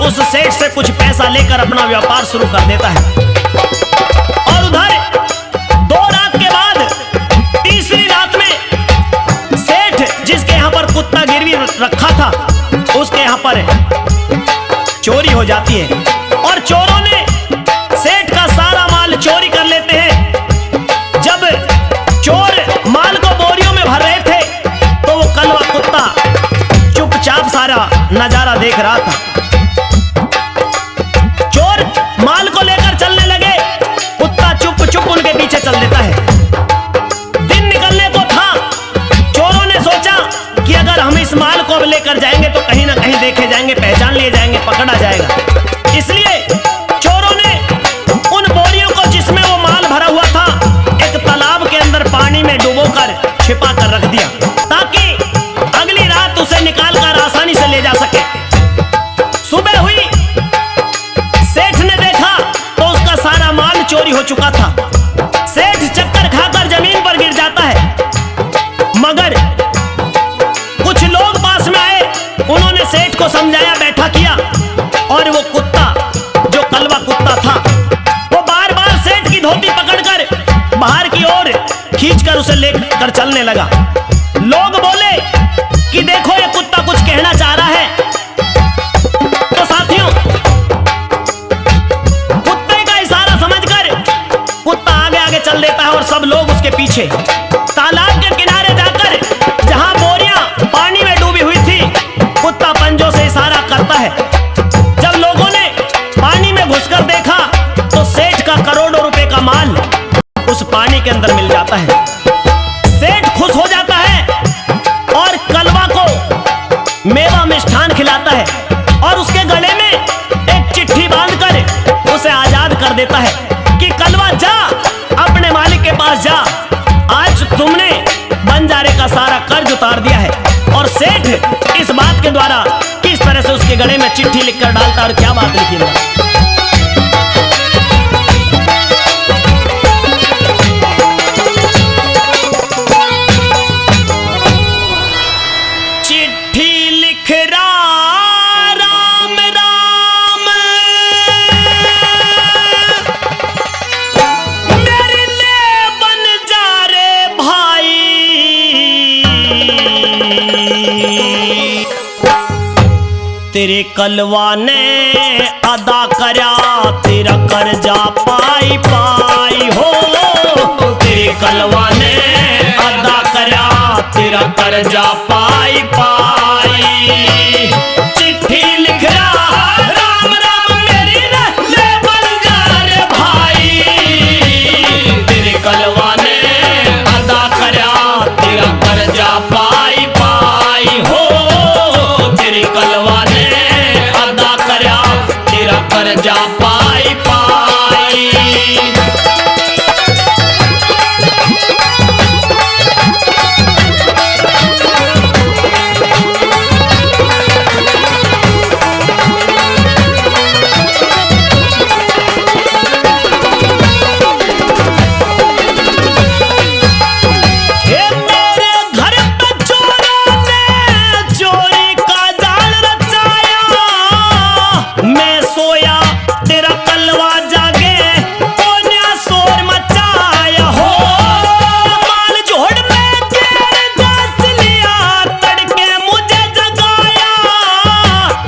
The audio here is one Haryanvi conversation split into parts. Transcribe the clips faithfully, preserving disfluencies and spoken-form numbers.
उस सेठ से कुछ पैसा लेकर अपना व्यापार शुरू कर देता है। और उधर दो रात के बाद तीसरी रात में सेठ, जिसके यहाँ पर कुत्ता गिरवी रखा था, उसके यहाँ पर चोरी हो जाती है और चोरों ने सेठ का सारा माल चोरी कर लेते हैं। जब चोर माल को बोरियों में भर रहे थे, तो वो कलवा कुत्ता चुपचाप सारा नजारा देख रहा था। चोर माल को लेकर चलने लगे, कुत्ता चुप चुप उनके पीछे चल देता है। दिन निकलने को था, चोरों ने सोचा कि अगर हम इस माल को अब लेकर जाएंगे तो कहीं ना कहीं देखे जाएंगे, पहचान लिए जाएंगे, पकड़ा जाएगा। इसलिए चोरों ने उन बोरियों को, जिसमें वो माल भरा हुआ था, एक तालाब के अंदर पानी में डुबोकर छिपा कर रख दिया, ताकि अगली रात उसे निकालकर आसानी से ले जा सके। सुबह हुई, सेठ ने देखा तो उसका सारा माल चोरी हो चुका था। सेठ चक्कर खाकर जमीन पर गिर जाता है, मगर कुछ लोग पास में आए, उन्होंने सेठ को समझाया, बैठा किया, और वो कुत्ता, जो कलवा कुत्ता था, वो बार बार सेठ की धोती पकड़कर बाहर की ओर खींचकर उसे लेकर चलने लगा। लोग बोले कि देखो, ये कुत्ता कुछ कहना चाह रहा है। तो साथियों, कुत्ते का इशारा समझकर कुत्ता आगे आगे चल देता है और सब लोग उसके पीछे। तालाब के किनारे जाकर जहां बोरियां पानी में डूबी हुई थी, कुत्ता पंजों से इशारा करता है। जब लोगों ने पानी में घुसकर देखा, तो सेठ का करोड़ों रुपए का माल उस पानी के अंदर मिल जाता है। सेठ खुश हो जाता है और कलवा को मेवा मिष्ठान खिलाता है और उसके गले में एक चिट्ठी बांधकर उसे आजाद कर देता है कि कलवा, जा, अपने मालिक के पास जा, आज तुमने बंजारे का सारा कर्ज उतार दिया है। और सेठ इस बात के द्वारा किस तरह से उसके गले में चिट्ठी लिखकर डालता है और क्या बात लिखी हुआ। चिट्ठी लिख रहा, राम राम मेरे ले बन जा रे भाई, तेरे कलवा ने अदा करया तेरा कर्जा पाई पाई हो, तेरे कलवा ने अदा करया तेरा कर्जा पाई पाई। चिट्ठी लिख रहा, राम राम मेरी ले बन जा रे भाई, तेरे कलवा ने अदा करया तेरा कर्जा पाई पाई हो, तेरे कलवा ने अदा करया तेरा कर्जा पाई पाई। हे मेरे घर पे चोरों ने चोरी का जाल रचाया, मैं सोया तेरा कलवा जागे, कोन्या शोर मचाया हो। माल झोड़ में तेरे जांच लिया, तड़के मुझे जगाया।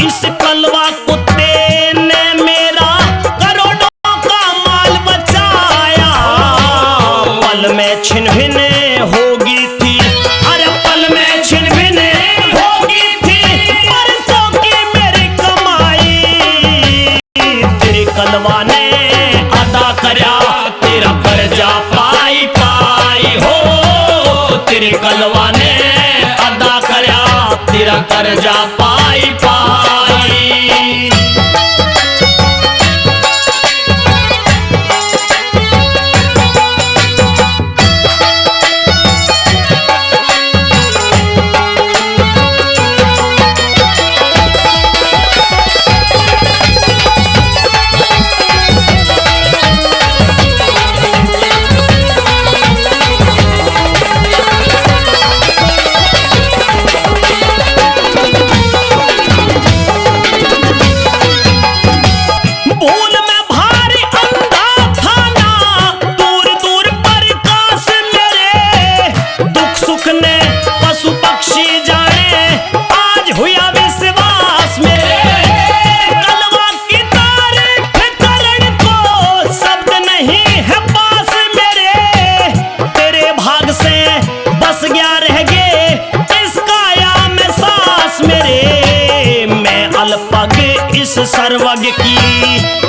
इस कलवा कुत्ते ने मेरा करोड़ों का माल बचाया। पल में छिन भिन होगी थी, अरे पल में छिन भिन होगी थी परसों की मेरी कमाई। तेरे कलवा ने अदा करया तेरा कर्जा पाई पाई हो, तेरे कलवा ने अदा करया तेरा कर्जा पाई पाई। सर्वग की,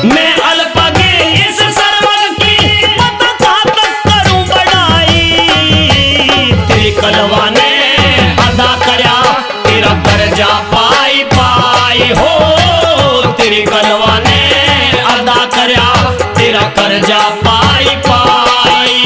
मैं अलपग इस सर्वग की, पता कहाँ तक करूं बड़ाई। तेरे कलवा ने अदा करया, तेरा कर्जा पाई पाई हो। तेरे कलवा ने अदा करया, तेरा कर्जा पाई पाई।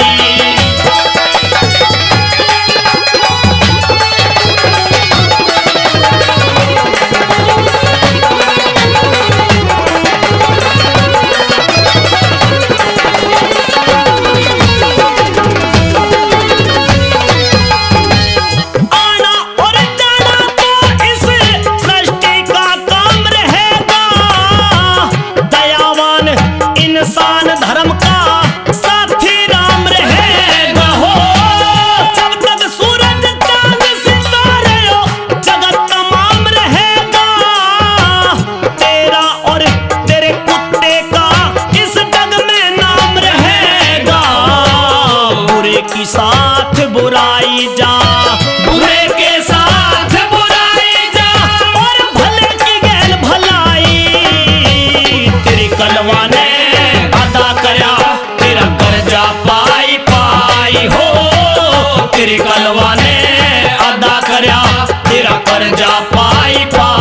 आना और जाना तो इस सृष्टि का काम रहेगा। दयावान इंसान धर्म का साथी राम रहेगा हो। जब तक सूरज चांद सितारे हो, जगत तमाम रहेगा। तेरा और तेरे कुत्ते का इस जग में नाम रहेगा। बुरे की साथ बुराई जा, बुरे के साथ बुराई जा, और भले की गैल भलाई। तेरे कलवा ने अदा करया, तेरा कर्जा पाई पाई हो। तेरे कलवा ने अदा करया, तेरा कर्जा पाई पाई।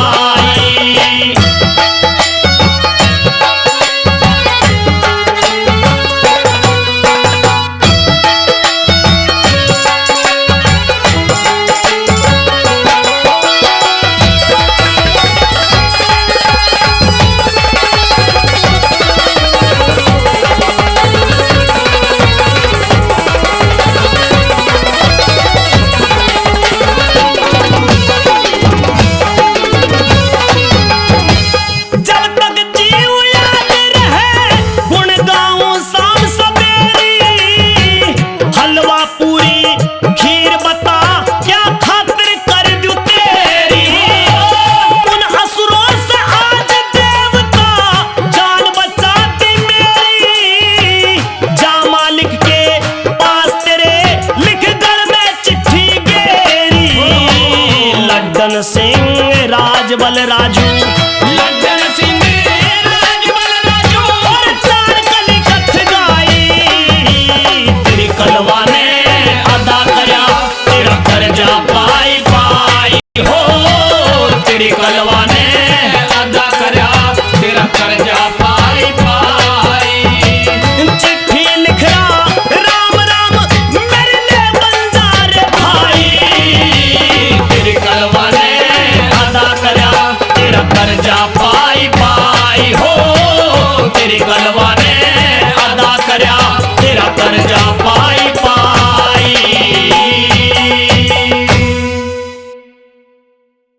जब तक जीव याद रहे, गुण गाऊं शाम सवेरी। हलवा पूरी खीर बता, क्या खातिर कर दूं तेरी। उन असुरों से आज देवता, जान बचा दी मेरी। जा मालिक के पास तेरे, लिख गल में चिट्ठी गेरी। लड्डन सिंह राजबल राजू, लड्डन सिंह राजबल राजू, और चार कली कथ गाई। तेरी कलवा ने अदा करया, तेरा कर्जा पाई पाई हो। तेरी कलवा ने अदा करया, तेरा कर्जा